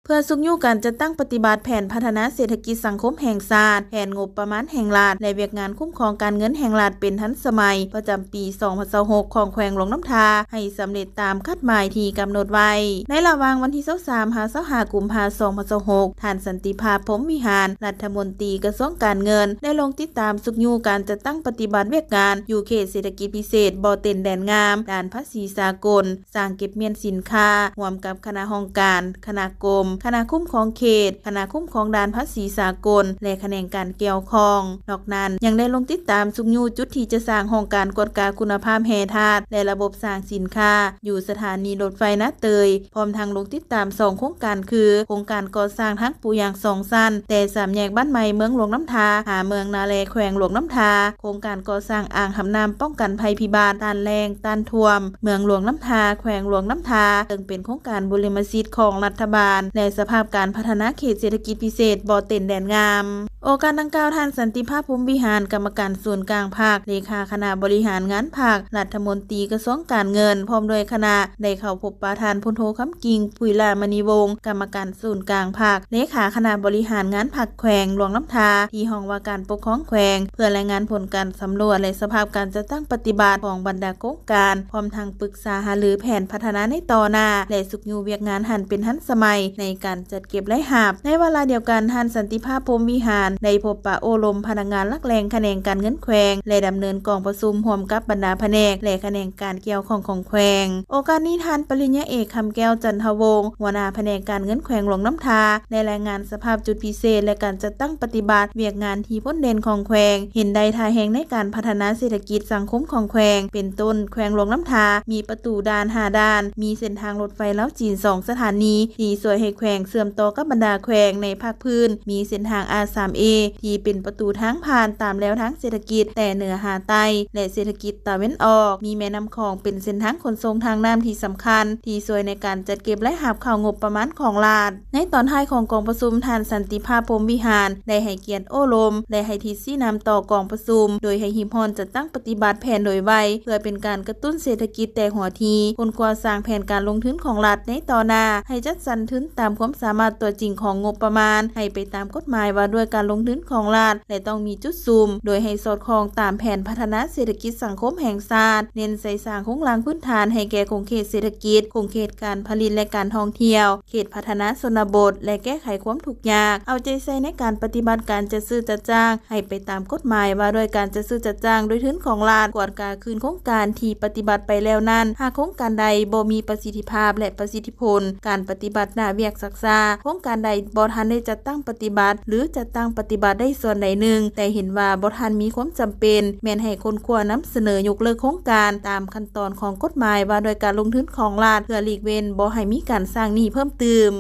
ເພື່ອຊຸກຍູ້ການຈັດຕັ້ງປະຕິບັດແຜນພັດທະນາເສດຖະກິດສັງຄົມແຫ່ງຊາດ, ແຜນງົບປະມານແຫ່ງລັດ ແລະ ວຽກງານຄຸ້ມຄອງການເງິນແຫ່ງລັດເປັນທັນສະໄໝ ປະຈຳປີສອງພັນຊາວຫົກ ຂອງແຂວງຫຼວງນ້ຳທາ ໃຫ້ສຳເລັດຕາມຄາດໝາຍທີ່ກຳນົດໄວ້. ໃນລະຫວ່າງວັນທີຊາວສາມ ຫາ ຊາວຫ້າ ກຸມພາ ສອງພັນຊາວຫົກ ທ່ານ ສັນຕິພາບ ພົມວິຫານ ລັດຖະມົນຕີກະຊວງການເງິນ ໄດ້ລົງຕິດຕາມຊຸກຍູ້ການຈັດຕັ້ງປະຕິບັດວຽກງານຢູ່ເຂດເສດຖະກິດພິເສດບໍ່ເຕັນແດນງາມ ດ້ານພາສີສາກົນ, ສ້າງເກັບມ້ຽນສິນຄ້າ ຮ່ວມກັບຄະນະຫ້ອງການ, ຄະນະກົມ, ຄະນະຄຸ້ມຄອງເຂດ, ຄະນະຄຸ້ມຄອງດ່ານພາສີສາກົນ ແລະ ຂະແໜງການກ່ຽວຂ້ອງ. ນອກນັ້ນ ຍັງໄດ້ລົງຕິດຕາມຊຸກຍູ້ຈຸດທີ່ຈະສ້າງຫ້ອງການກວດກາຄຸນນະພາບແຮ່ທາດ ແລະ ລະບົບສ້າງສິນຄ້າ ຢູ່ສະຖານີລົດໄຟນາເຕີຍ, ພ້ອມທັງລົງຕິດຕາມສອງໂຄງການຄື ໂຄງການກໍ່ສ້າງທາງປູຢາງສອງຊັ້ນ ແຕ່ສາມແຍກບ້ານໃໝ່ ເມືອງຫຼວງນ້ຳທາ ຫາເມືອງນາແລ ແຂວງຫຼວງນ້ຳທາ, ໂຄງການກໍ່ສ້າງອ່າງຮັບນ້ຳປ້ອງກັນໄພພິບັດ ຕ້ານແລ້ງ, ຕ້ານຖ້ວມ ເມືອງຫຼວງນ້ຳທາ ແຂວງຫຼວງນ້ຳທາ ເຊິ່ງເປັນໂຄງການບຸລິມະສິດຂອງລັດຖະບານ ແລະ ສະພາບການພັດທະນາເຂດເສດຖະກິດພິເສດບໍ່ເຕັນແດນງາມ. ໂອກາດດັ່ງກ່າວ, ທ່ານ ສັນຕິພາບ ພົມວິຫານ ກຳມະການສູນກາງພັກ, ເລຂາຄະນະບໍລິຫານງານພັກ, ລັດຖະມົນຕີກະຊວງການເງິນ ພ້ອມດ້ວຍຄະນະ ໄດ້ເຂົ້າພົບປະທ່ານ ພົນໂທ ຄຳກິ່ງ ປຸຍລາມະນີວົງ ກຳມະການສູນກາງພັກ, ເລຂາຄະນະບໍລິຫານງານພັກແຂວງຫຼວງນ້ຳທາ, ທີ່ຫ້ອງວ່າການປົກຄອງແຂວງ ເພື່ອລາຍງານຜົນການສຳຫຼວດ ແລະ ສະພາບການຈັດຕັ້ງປະຕິບັດຂອງບັນດາໂຄງການ, ພ້ອມທັງປຶກສາຫາລືແຜນພັດທະນາໃນຕໍ່ໜ້າ ແລະ ຊຸກຍູ້ວຽກງານໃຫ້ເປັນທັນສະໄໝໃນການຈັດເກັບລາຍຮັບ. ໃນວາລະດຽວກັນ, ທ່ານ ສັນຕິພາບ ພົມວິຫານ ໄດ້ພົບປະໂອ້ລົມພະນັກງານຫຼັກແຫຼ່ງຂະແໜງການເງິນແຂວງ ແລະ ດຳເນີນກອງປະຊຸມຮ່ວມກັບບັນດາພະແນກ ແລະ ຂະແໜງການກ່ຽວຂ້ອງຂອງແຂວງ. ໂອກາດນີ້, ທ່ານ ປະລິນຍາເອກ ຄຳແກ້ວ ຈັນທະວົງ ຫົວໜ້າພະແນກການເງິນແຂວງຫຼວງນ້ຳທາ ໄດ້ລາຍງານສະພາບຈຸດພິເສດ ແລະ ການຈັດຕັ້ງປະຕິບັດວຽກງານທີ່ພົ້ນເດັ່ນຂອງແຂວງ, ເຫັນໄດ້ທ່າແຮງໃນການພັດທະນາເສດຖະກິດສັງຄົມຂອງແຂວງ, ເປັນຕົ້ນ ແຂວງຫຼວງນ້ຳທາ ມີປະຕູດ່ານຫ້າດ່ານ, ມີເສັ້ນທາງລົດໄຟລາວຈີນສອງສະຖານີ ທີ່ຊ່ວຍໃຫ້ແຂວງເຊື່ອມຕໍ່ກັບບັນດາແຂວງໃນພາກພື້ນ, ມີເສັ້ນທາງ ອາ ສາມເອ ທີ່ເປັນປະຕູທາງຜ່ານຕາມແລວທາງເສດຖະກິດແຕ່ເໜືອຫາໃຕ້ ແລະ ເສດຖະກິດຕາເວັນອອກ, ມີແມ່ນ້ຳຂອງເປັນເສັ້ນທາງຂົນສົ່ງທາງນ້ຳທີ່ສຳຄັນ ທີ່ຊ່ວຍໃນການຈັດເກັບລາຍຮັບເຂົ້າງົບປະມານຂອງລັດ. ໃນຕອນທ້າຍຂອງກອງປະຊຸມ, ທ່ານ ສັນຕິພາບ ພົມວິຫານ ໄດ້ໃຫ້ກຽດໂອ້ລົມ ແລະ ໃຫ້ທິດຊີ້ນຳຕໍ່ກອງປະຊຸມ ໂດຍໃຫ້ຮີບຮ້ອນຈັດຕັ້ງປະຕິບັດແຜນໂດຍໄວ ເພື່ອເປັນການກະຕຸ້ນເສດຖະກິດແຕ່ຫົວທີ, ຄົ້ນຄວ້າສ້າງແຜນການລົງທຶນຂອງລັດໃນຕໍ່ໜ້າ, ໃຫ້ຈັດສັນທຶນຕາມຄວາມສາມາດຕົວຈິງຂອງງົບປະມານ, ໃຫ້ໄປຕາມກົດໝາຍວ່າດ້ວຍການລົງທຶນຂອງລັດ ແລະ ຕ້ອງມີຈຸດສຸມ, ໂດຍໃຫ້ສອດຄ່ອງຕາມແຜນພັດທະນາເສດຖະກິດສັງຄົມແຫ່ງຊາດ, ເນັ້ນໃສ່ສ້າງໂຄງລ່າງພື້ນຖານໃຫ້ແກ່ຂົງເຂດເສດຖະກິດ, ຂົງເຂດການຜະລິດ ແລະ ການທ່ອງທ່ຽວ, ເຂດພັດທະນາຊົນນະບົດ ແລະ ແກ້ໄຂຄວາມທຸກຍາກ, ເອົາໃຈໃສ່ໃນການປະຕິບັດການຈັດຊື້ຈັດຈ້າງໃຫ້ໄປຕາມກົດໝາຍວ່າດ້ວຍການຈັດຊື້ຈັດຈ້າງດ້ວຍທຶນຂອງລັດ, ກວດກາຄືນໂຄງການທີ່ປະຕິບັດໄປແລ້ວນັ້ນ, ຫາກໂຄງການໃດບໍ່ມີປະສິດທິພາບ ແລະ ປະສິດທິຜົນການປະຕິບັດໜ້າວຽກຊັກຊ້າ, ໂຄງການໃດບໍ່ທັນໄດ້ຈັດຕັ້ງປະຕິບັດ ຫຼື ຈັດຕັ້ງປະຕິບັດໄດ້ສ່ວນໃດໜຶ່ງ, ແຕ່ເຫັນວ່າບໍ່ທັນມີຄວາມຈຳເປັນ, ແມ່ນໃຫ້ຄົ້ນຄວ້ານຳສະເໜີຍົກເລີກໂຄງການຕາມຂັ້ນຕອນຂອງກົດໝາຍວ່າດ້ວຍການລົງທຶນຂອງລັດ ເພື່ອຫຼີກເວັ້ນບໍ່ໃຫ້ມີການສ້າງໜີ້ເພີ່ມຕື່ມ.